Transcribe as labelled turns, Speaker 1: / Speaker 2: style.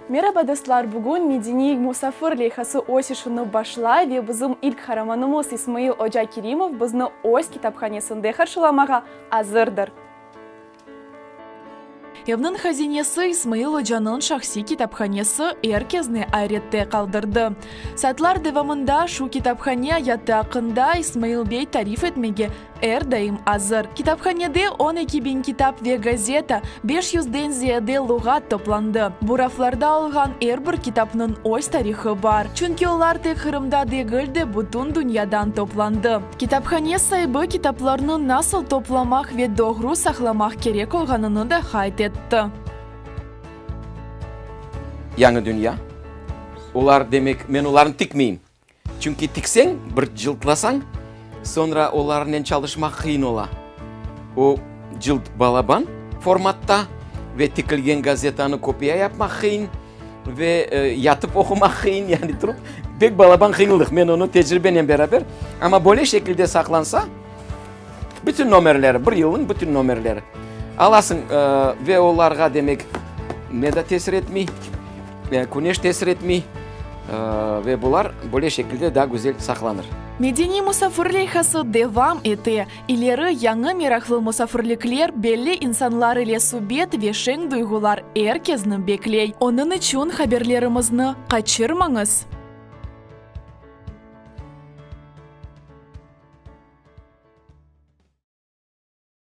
Speaker 1: Meraba, dostlar! Bugün Medeniy musafir leyhası öz işini başlay ve bizim ilk qaramanımız İsmail oca Kerimov bizni öz kitaphanesinde qarşılamağa azırdır. Evniñ hazinesi İsmail ocanıñ şahsiy kitaphanesi er kezni ayrette qaldırdı. Saatlar devamında şu kitaphane ayatı aqqında İsmail bey tarif etmege er daim azır. Kitaphanede 12 biñ kitap ve gazeta, beş yüzden ziyade luğat toplandı. Bu raflarda olğan er bir kitapnıñ öz tarihı bar, çünki olar tek Qırımda degil de, bütün dünyadan toplandı. Kitaphane saibi kitaplarnı nasıl toplamaq ve doğru saqlamaq kerek olğanını da qayd etti.
Speaker 2: Yañı dünya. Olar, demek, men olarnı tikmeyim. Çünki tikseñ, bir cıltlasañ, soñra olarnen çalışmaq qıyın ola. O cılt balaban formatta ve tikilgen gazetanı kopiya yapmaq qıyın ve yatıp oqumaq qıyın, yani turıp pek balaban qıyınlıq. Men onı tecribenen beraber, amma böyle şekilde saqlansa, bütün nomerleri, bir yılnıñ bütün nomerleri alasıñ ve olarğa, demek, ne de tesir etmey. Küneş tesir etmey ve bular böyle şekilde daa güzel saqlanır.
Speaker 1: Medeniy musafir leyhası devam ete. İleri yañı meraqlı musafirlikler, belli insanlar ile subet ve şeñ duyğular er kezni bekley. Onıñ içün haberlerimizni qaçırmañız!